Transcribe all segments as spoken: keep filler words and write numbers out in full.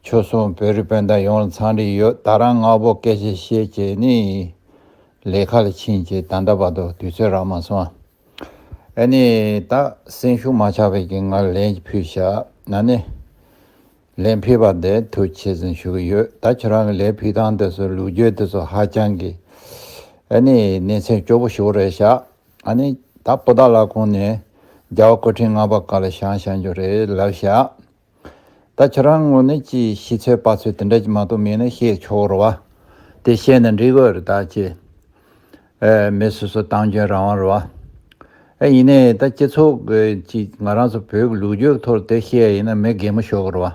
ཆོལ་གསུམ་བོད་རིགས་སྤུན་ཟླ་ཡོངས་ལ་འཚམས་འདྲི་ཡོད། ད་རང་སྔ་པོ་སྐད་ཆ་བཤད་བྱས་ནས་ལས་ཀ་ལ་ཕྱིན་བྱས་ད་ལྟ་བར་དུ་དུས་ཚོད་རག་མ་སོང་། ཨ་ནི་ད་སེམས་ཤུགས་མ་ཆག་པའི་གི་ང་ལན་ཕུལ་བཞག་ན་ནི། ལན་ཕུལ་བ་འདི་ཐུགས་རྗེ་ཆེ་ཟེར་ཞུ་གི་ཡོད། ད་ཁྱོད་རང་གི་ལན་ཕུལ་སྟངས་དེ་ཚོ་ལོ་རྒྱུས་དེ་ཚོ་ཧ་ཅང་གི་ཨ་ནི་གནས་ཚད་སྐྱོ་པོ་ཞིག་རེད་ཤག་ཨ་ནི་ད་པོ་ཏཱ་ལ་ཁོང་ནས་རྒྱལ་བ་སྐུ་ཕྲེང་ལྔ་པ་སྐབས་ལ་བཞེངས་བཞེངས་རྒྱུ་རེད་ལབ་ཤག་ད་ཁྱོད་རང་ངོས་ནས་ཅིག་ཤེས་ཚོད་དཔག་ཚོད་དེ་འདྲ་ཅིག་མ་གཏོགས་མེད་ན་བཤད་ཆོག་རེད་བ། དེ་བཤད་ན་འགྲིག་གི་རེད་ད་ཅེ། ཨེ་མི་སོ་སོ་གཏམ་རྒྱུད་རང་དབང་རེད་བ། ཨེ་ཡིན་ནའི་ད་སྤྱི་ཚོགས་ཀྱི་ཅིག་ང་རང་ཚོ་བོད་ཀྱི་ལོ་རྒྱུས་ཐོག་དེ་བཤད་ཡིན་ན་མི་གད་མོ་ཤོར་གི་རེད་བ།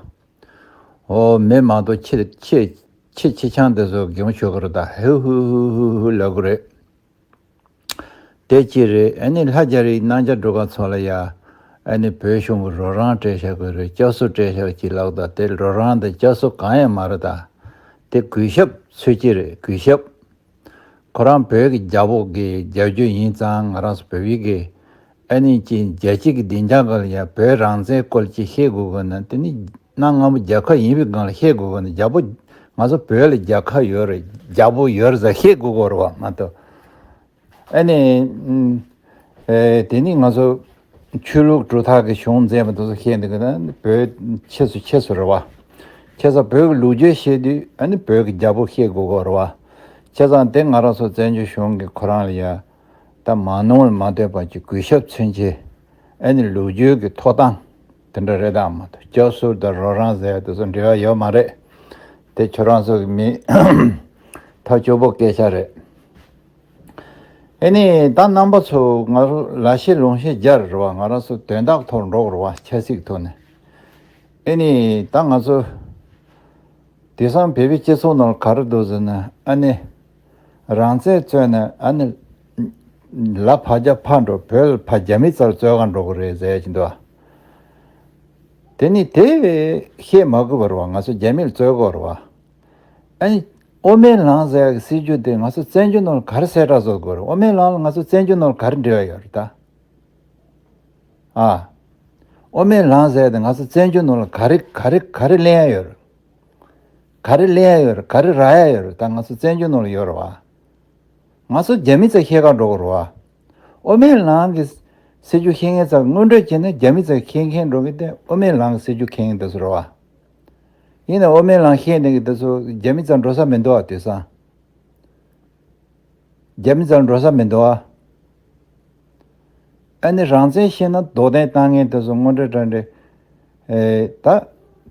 ཨོ་མི་མ་གཏོགས་ཁྱི་ཁྱི་ཁྱི་ཁྱི་ཆང་དེ་ཚོ་གད་མོ་ཤོར་གི་རེད་ད། ཧུ་ཧུ་ཧུ་ཧུ་ཧུ་ལབ་གི་རེད། དེ་གཅིག་རེད། ཨ་ནི་ལྷ་རྒྱ་རི་གནང་རྒྱ་འགྲོ་ག་ཚོ་ལ་ཡ། ཨ་ནི་བོད་གཞུང་གི་རོགས་རམ་སྤྲད་བཞག་གི་རེད། སྐྱབས་སུ་སྤྲད་བཞག་ཅིག་ལབ་ད་དེ་རོགས་རམ་དང་སྐྱབས་སུ་གང་ཡང་མ་རེད་ད། དེ་གུས་ཞབས་ཚུལ་གཅིག་རེད་གུས་ཞབས། ཁོ་རང་བོད་ཀྱི་རྒྱལ་པོ་གི་རྒྱལ་རྒྱུད་ཡིན་ཙང་ང་རང་ཚོ་བོད་པའི་གི་ཨ་ནི་ཅིག་རྒྱལ་སྤྱི་གི་བདེ་འཇགས་སྒང་ལ་ཡ་བོད་རང་བཙན་སྐོར་ཅིག་བཤད་དགོས་དགོས་ན་དེ་ནི་གནའ་སྔ་མོ་རྒྱལ་ཁབ་ཡིན་པའི་སྒང་ལ་བཤད་དགོས་དགོས་ན་རྒྱལ་པོ་ང་ཚོ་བོད་ལ་རྒྱལ་ཁབ་ཡོད་རེད་རྒྱལ་པོ་ཡོད་རེད་ཟེར་བཤད་དགོས་དགོས་རེད་བ་མ་གཏོགས། ཨ་ནི་ཨ་དེ་ནི་ང་ཚོ་ཆོས་ལུགས་གྲུབ་མཐའ་གི་གཞུང་འཛིན་པ་དེ་ཚོ་བཤད་འདུག་གི་ན་བོད་ཆེ་སུ་ཆེ་སུ་རེད་བ། ཆེ་ས་བོད་ཀྱི་ལོ་རྒྱུས་བཤད་དུས་ཨ་ནི་བོད་ཀྱི་རྒྱལ་པོ་བཤད་དགོས་དགོས་རེད་བ། བྱས་ཙང་དེ་ང་རང་ཚོ་བཙན་བྱོལ་གཞུང་གི་ཁོ་རང་ལ་ཡ། ད་མ་ནོར་མ་སྡོད་པ་ཅིག་གུས་ཞབས་མཚོན་ཆེད་ཨ་ནི་ལོ་རྒྱུས་ཀྱི་ཐོབ་ཐང་དེ་འདྲ་རེད་དམ་མ་གཏོགས་སྐྱབས་སུ་དང་རོགས་རམ་ཟེར་ཡ་དེ་ཚོ་འབྲེལ་བ་ཡོད་མ་རེད། དེ་ཁྱོད་རང་ཚོ་གི་མི་ཐབས་སྐྱོ་པོ་སྐད་ཆ་རེད། ཨ་ནི་ད་རྣམ་པ་ཚོ་ང་རང་ལ་ཤེས་ལོང་ཤེས་རྒྱ་རེད་བ། ང་རང་ཚོ་དོན་དག་ཐོག་འགྲོ་དགོས་རེད་བ། ཆབ་སྲིད་ཐོག་ནས། ཨ་ནི་ད་ང་ཚོ་དེང་སང་བོད་པའི་སྤྱི་ཚོགས་ནང་ལ་ག་རེ་འདུག་ཟེར་ན་ཨ་ནི། རང་བཙན་རྩོད་ན་ཨ་ནི། ལ་ཕར་རྒྱ་ཕར་འགྲོ་བོད་ལ་ཕར་རྒྱ་མི་རྩར་རྩོད་ག་འགྲོ་གི་རེད་ཟེར་གྱི་འདུག་དེ་ནི་དེ་བཤད་མ་དགོས་པ་རེད་བ། ང་ཚོ་རྒྱ་མི་ལ་རྩོད་དགོས་རེད་བ། ཨ་ནི་དབུ་མའི་ལམ་ཟེར་གྱི་སྲིད་བྱུས་དེ་ང་ཚོ་བཙན་བྱོལ་ནང་ལ་ག་རེ་གསལ་བསྒྲགས་བཟོ་དགོས་རེད། དབུ་མའི་ལམ་ལ་ང་ཚོ་བཙན་བྱོལ་ནང་ལ་ག་རེ་འབྲེལ་བ་ཡོད་རེད་ད། ཨ། དབུ་མའི་ལམ་ཟེར་དེ་ང་ཚོ་བཙན་བྱོལ་ནང་ལ་ག་རེ་ག་རེ་ག་རེ་ལེན་ཡ་ཡོད་རེད། ག་རེ་ལེན་ཡ་ཡོད་རེད། ག་རེ་རག་ཡ་ཡོད་རེད། ད་ང་ཚོ་བཙན་བྱོལ་ནང་ལ་ཡོད་རེད་བ། ང་ཚོ་རྒྱ་མི་རྩར་བཤད་ག་འགྲོ་གི་རེད་བ། དབུ་མའི་ལམ་གྱི་སྲིད་བྱུས་བཤད་མཁན་ཚོ་དངོས་འབྲེལ་བྱས་ན་རྒྱ་མི་རྩར་བཤད་མཁན་འགྲོ་གི་དེ་དབུ་མའི་ལམ་གྱི་སྲིད་བྱུས་བཤད་མཁན་དེ་ཚོ་རེད་བ། ཡིན་ན་དབུ་མའི་ལམ་བཤད་མཁན་གྱི་དེ་ཚོ་རྒྱ་མི་རྩར་འགྲོ་ས་མི་འདུག་བ་དེང་སང་། རྒྱ་མི་རྩར་འགྲོ་ས་མི་འདུག་ཨ། ཨ་ནི་རང་བཙན་བཤད་ན་རྡོག་རྡེག་བཏང་མཁན་དེ་ཚོ་དངོས་འབྲེལ་དྲང་འབྲེལ། ཨེ་ད་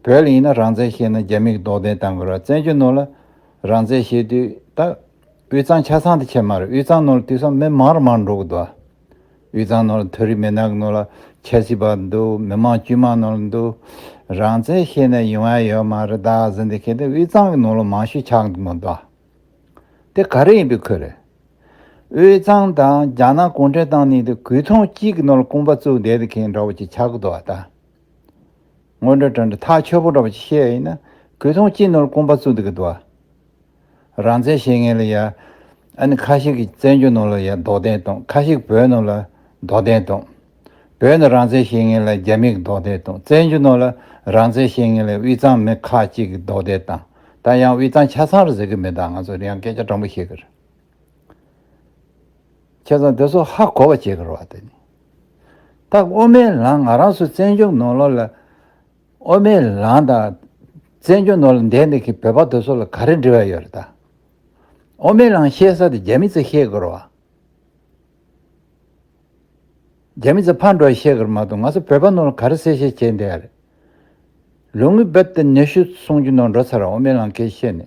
བོད་ལ་ཡིན་ན་རང་བཙན་བཤད་ན་རྒྱ་མི་གི་རྡོག་རྡེག་བཏང་དགོས་རེད། བཙན་བྱོལ་ནང་ལ་རང་བཙན་བཤད་དུས་ད་དབུས་གཙང་ཆ་ཚང་དེ་བྱས་མ་རེད། དབུས་གཙང་ནང་ལ་དུས་སང་མི་མང་རུ་མང་རུ་འགྲོ་གི་འདུག་ཨ། དབུས་གཙང་ནང་ལ་མཐོ་རིམ་མི་སྣ་གི་ནང་ལ་ཆབ་སྲིད་པ་འདུག་མི་མང་དཀྱུས་མ་ནང་ལ་འདུག་རང་བཙན་བཤད་ན་ཡོང་ཡ་ཡོད་མ་རེད་ད་ཟེར་འདི་ཁེལ་ཏེ་དབུས་གཙང་གི་ནང་ལ་མང་ཤོས་ཆགས་འདུག་མ་འདུག་ཨ། དེ་ག་རེ་ཡིན་པའི་ཁུལ་རེད། དབུས་གཙང་དང་རྒྱ་ནག་གུང་ཁྲན་ཏང་གཉིས་དེ་གོས་ཐུང་གཅིག་གི་ནང་ལ་རྐང་པ་བཙུགས་བསྡད་དེ་མཁན་འདྲ་བོ་ཅིག་ཆགས་ཀྱི་འདུག་བ་ད། དངོས་འབྲེལ་དྲང་འབྲེལ་ཐག་ཆོད་པོ་འདྲ་བོ་ཅིག་བཤད་ཡིན་ན་གོས་ཐུང་གཅིག་ནང་ལ་རྐང་པ་བཙུགས་བསྡད་ཀྱི་འདུག་བ། རང་བཙན་བཤད་མཁན་ལ་ཡ། ཨ་ནི་ཁ་ཤས་ཀྱིས་བཙན་བྱོལ་ནང་ལ་ཡ་རྡོག་རྡེག་གཏོང་། ཁ་ཤས་ཀྱིས་བོད་ནང་ལ་རྡོག་རྡེག་གཏོང་། བོད་ནང་རང་བཙན་བཤད་མཁན་ལ་རྒྱ་མི་གིས་རྡོག་རྡེག་གཏོང་། བཙན་བྱོལ་ནང་ལ་རང་བཙན་བཤད་མཁན་ལ་དབུས་གཙང་མི་ཁག་ཅིག་གིས་རྡོག་རྡེག་བཏང་། ད་ཡང་དབུས་གཙང་ཆ་ཚང་རེད་ཟེར་གི་མེད། ད་ང་ཚོ་ཡང་སྐད་ཆ་དྲང་པོ་བཤད་གི་རེད། བྱས་ཙང་དེ་ཚོ་ཧ་གོ་བ་བྱེད་དགོས་རེད་བ་དེ་ནི། ད་དབུ་མའི་ལམ་ང་རང་ཚོ་བཙན་བྱོལ་ནང་ལོགས་ལ་དབུ་མའི་ལམ་དང་བཙན་བྱོལ་ནང་ལ་བསྡད་འདི་གི་བོད་པ་དེ་ཚོ་ལ་ག་རེ་འབྲེལ་བ་ཡོད་རེད་ད། དབུ་མའི་ལམ་བཤད་ས་དེ་རྒྱ་མི་ཚོས་བཤད་དགོས་རེད་བ། རྒྱ་མི་ཚོ་ཕར་འགྲོ་བཤད་དགོས་རེད་མ་གཏོགས་ང་ཚོ་བོད་པ་ནང་ལ་ག་རེ་གསལ་བཤད་བྱས་བསྡད་ཡ་རེད། ལོ་ངོ་བརྒྱད་དང་ཉི་ཤུ་སུམ་ཅུ་ནང་འགྲོ་ཚར་ར་དབུ་མའི་ལམ་སྐད་བཤད་ནས།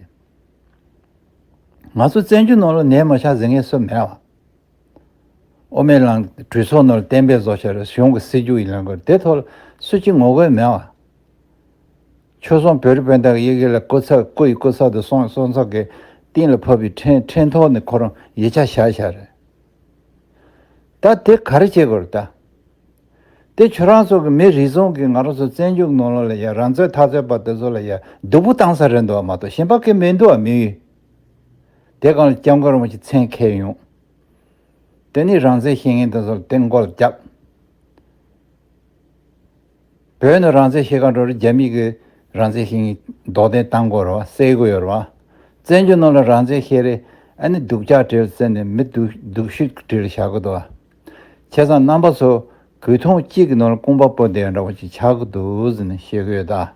ང་ཚོ་བཙན་བྱོལ་ནང་ལ་ནས་མ་ཤག་ཟེར་མཁན་སུ་མེད་བ། དབུ་མའི་ལམ་གྲོས་ཚོགས་ནང་ལ་གཏན་འབེབས་བཟོ་བྱས་ར་གཞུང་གི་སྲིད་ཇུས་ཡིན་ལ་འགོར་དེ་ཐོག་ལ་སུ་གཅིག་ངོ་རྒོལ་མེད་བ། ཆོལ་གསུམ་བོད་རིགས་སྤུན་ཟླ་གི་ཡི་གེ་ལ་སྐུ་ཚབ་སྐུ་ཡི་སྐུ་ཚབ་ཏུ་སོང་སོང་ཚབ་ཀྱི་གཏིང་ལ་ཕབ་པའི་ཕྲེང་ཕྲེང་ཐོག་ནས་ཁོ་རང་ཡིག་ཆ་བཞག་བཞག་རེད། ད་དེ་ག་རེ་བྱེད་དགོས་རེད་ད། དེ་ཁྱོད་རང་ཚོ་གི་མི་རེ་ཟུང་གིས་ང་རང་ཚོ་བཙན་བྱོལ་ནང་ལོགས་ལ་ཡ་རང་བཙན་འཐབ་རྩོད་པ་དེ་ཚོ་ལ་ཡ་སྡུག་པོ་བཏང་ས་རེད་འདུག་བ་མ་གཏོགས་གཞན་པ་གི་མི་འདུག་བ་མི་ཡུལ། དེ་སྒང་ལ་སྐྱབས་མགོན་རིན་པོ་ཆེ་མཚན་འཁེལ་ཡོང་། དེ་ནས་རང་བཙན་བཤད་མཁན་དེ་ཚོར་དེ་མགོ་ལ་བརྒྱབ། བོད་ནས་རང་བཙན་བཤད་ག་འགྲོ་རེད་རྒྱ་མི་གི་ རང་བཙན་ཤེས་མཁན་རྡོག་གཏད་བཏང་དགོས་རེད་བ། གསལ་གི་ཡོད་རེད་བ། བཙན་བྱོལ་ནང་ལ་རང་བཙན་ཤེས་རེད། ཨ་ནི་སྡུག་ཅག་བྲིས་ཟེར་ནས་མི་སྡུག་སྡུག་ཤོས་བྲིས་བཞག་གི་འདུག་བ། བྱས་ཙང་རྣམ་པ་ཚོ་གོས་ཐུང་གཅིག་གི་ནང་ལ་རྐང་པ་སྤོ་བསྡད་འདྲ་བ་ཅིག་ཆགས་ཀྱི་འདུག་ཟེར་ནས་བཤད་གི་ཡོད་ད།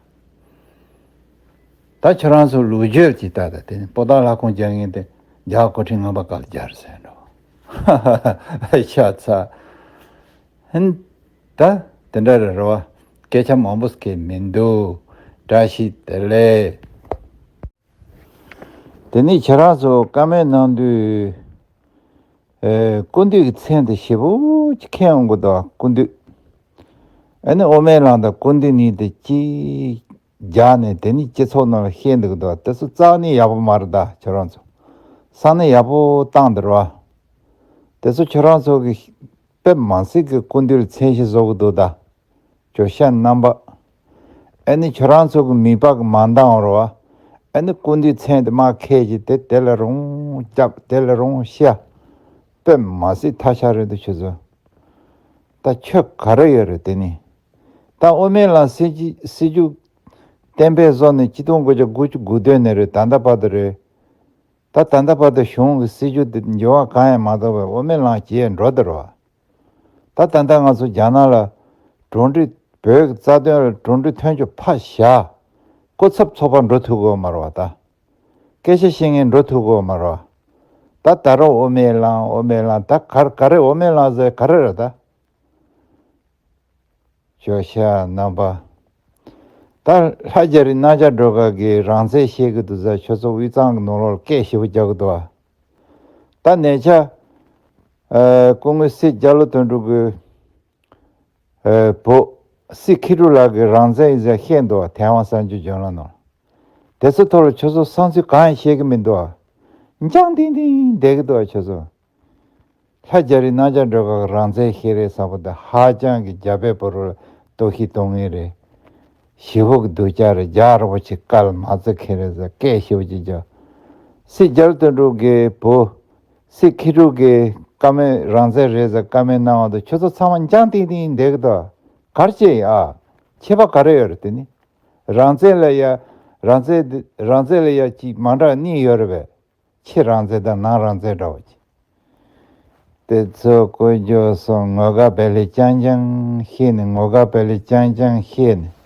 ད་ཁྱོད་རང་ཚོ་ལོ་རྒྱུས་ཀྱི་ལྟ་ད་དེ་ནི་པོ་ཏཱ་ལ་ཁུངས་རྒྱག་མཁན་དེ་རྒྱ་གར་གོ་ཁྲི་ལྔ་པ་སྐབས་ལ་སྦྱར་ཟེར་འགྲོ། ཤ་ཚ། ཧིན། ད་དེ་འདྲ་རེད་རེད་བ། སྐད་ཆ་མང་པོ་སྐད་མི་འདུག་བཀྲ་ཤིས་བདེ་ལེགས། དེ་ནས་ཁྱེད་རང་ཚོ་བཀའ་མོལ་གནང་དུས། ཨེ། སྐུ་མདུན་གྱི་མཚན་དེ་ཞེ་པོ་ཅིག་ཁེངས་ཡོང་གི་འདུག་སྐུ་མདུན། ཨ་ནི་དབུ་མའི་ལམ་དང་སྐུ་མདུན་གཉིས་དེ་གཅིག་རྒྱག་ནས་དེ་ནི་སྤྱི་ཚོགས་ནང་ལ་བཤད་འདུག་གི་འདུག་དེ་ཚོ་རྩ་བ་ནས་ཡག་པོ་མ་རེད་ད། ཁྱེད་རང་ཚོ་བསམ་བློ་ཡག་པོ་བཏང་འདུག་ར། དེ་ཚོ་ཁྱེད་རང་ཚོ་གི་དཔེ་མ་སྲིད་ཀྱི་སྐུ་མདུན་ལ་མཚན་ཤས་བཟོ་གི་འདུག་ད། ཇོ་ཤཱཀ་རྣམ་པ། ཨ་ནི་ཁྱོད་རང་ཚོ་གི་མིད་པ་གི་མ་འདང་བ་རེད་བ། ཨ་ནི་སྐུ་མདུན་མཚན་དེ་མར་ཁྱེར་གྱི་དེ་དེ་ལ་རུང་རྒྱབ་དེ་ལ་རུང་བཤད། དཔེ་མ་སྲིད་ཐ་ཤལ་རེད་འདུག་ཁྱོད་ཚོ། ད་ཁྱོད་ག་རེ་ཡོད་རེད་དེ་ནི། ད་དབུ་མའི་ལམ་སྲིད་སྤྱི་སྲིད་ཇུས་གཏན་འབེབས་བཟོ་ནས་ཆིག་སྟོང་དགུ་བརྒྱ་དགུ་བཅུ་གོ་བདུན་ནས་རེད། ད་ལྟ་བར་དུ་རེད། ད་ད་ལྟ་བར་དུ་གཞུང་གི་སྲིད་ཇུས་དེ་འགྱུར་བ་གང་ཡང་མ་གཏོགས་པའི་དབུ་མའི་ལམ་གྱི་འགྲོ་དེ་རེད་བ། ད་ད་ལྟ་ང་ཚོ་རྒྱ་ནག་ལ་གྲུབ་འབྲས་བོད་ཀྱི་རྩ་དོན་ལ་གྲུབ་འབྲས་ཐོན་རྒྱུ་ཕར་བཞག་སྐུ་ཚབ་ཚོགས་པ་འགྲོ་ཐུབ་ཀྱི་ཡོད་མ་རེད་བ་ད། སྐད་ཆ་བཤད་མཁན་འགྲོ་ཐུབ་ཀྱི་ཡོད་མ་རེད་བ། ད་ད་རུང་དབུ་མའི་ལམ་དབུ་མའི་ལམ་ད་ག་རེ་ག་རེ་དབུ་མའི་ལམ་ཟེར་ག་རེ་རེད་ད། ཇོ་ཤཱཀ་རྣམ་པ། ད་ལྷ་རྒྱ་རི་རྣམ་རྒྱལ་སྒྲོལ་དཀར་གྱིས་རང་བཙན་བཤད་ཀྱི་འདུག་ཟེར། ཁྱོད་ཚོ་དབུས་གཙང་གི་ནང་ལོགས་ལ་སྐད་ཞེ་པོ་རྒྱག་གི་འདུག་བ། ད་ཉེ་ཆར། ཨ། སྐུ་ངོ་སྲིད་རྒྱ་ལོ་དོན་གྲུབ་ཀྱི། ཨ། བུ། སྲིད་མཁས་གྲུབ་ལགས་ཀྱིས་རང་བཙན་ཡིན་ཟེར་བཤད་འདུག་བ། ཐའེ་ཝན་གསར་འགྱུར་བརྗོད་ལམ་ནང་། དེ་ཚོ་ཐོག་ལ་ཁྱོད་ཚོ་བསམ་ཚུལ་གང་ཡང་བཤད་ཀྱི་མི་འདུག་བ། འཇང་ཏིང་ཏིང་བསྡད་ཀྱི་འདུག་བ་ཁྱོད་ཚོ། ལྷ་རྒྱ་རི་རྣམ་རྒྱལ་སྒྲོལ་དཀར་རང་བཙན་བཤད་རེས་བསམ་པ་དང་ཧ་ཅང་གི་རྒྱ་བོད་བར་ལ་གཏོར་བཤིག་གཏོང་མཁན་རེད། ཞེ་པོ་གི་སྡུག་ཅག་རེད། རྒྱ་རིན་པོ་ཆེ་བཀའ་ལ་མ་བརྩི་མཁན་རེད་ཟེར་སྐད་ཞེ་པོ་ཅིག་རྒྱག་སྲིད་རྒྱ་ལོ་དོན་གྲུབ་ཀྱི་བུ། སྲིད་མཁས་གྲུབ་ཀྱིས་བཀའ་མོལ་རང་བཙན་རེད་ཟེར་བཀའ་མོལ་གནང་བ་དང་ཁྱོད་ཚོ་ཚང་མ་འཇང་ཏིང་ཏིང་བསྡད་ཀྱི་འདུག་ག་རེ་བྱས་ཡིན་ཨ། ཁྱད་པར་ག་རེ་ཡོད་རེད་དེ་ནི། རང་བཙན་ལ་ཡ། རང་བཙན་འདི་རང་བཙན་ལ་ཡ་ཅིག་མ་འདྲ་གཉིས་ཡོད་རེད་པས། ཕྱི་རང་བཙན་དང་ནང་རང་བཙན་འདྲ་བོ་ཅིག་དེ་ཚོ་དཀོན་མཆོག་གསུམ། ངོ་དགའ་བེ་ལེ་རྐྱང་རྐྱང་བཤད་ནས། ངོ་དགའ་བེ་ལེ་རྐྱང་རྐྱང་བཤད་ནས།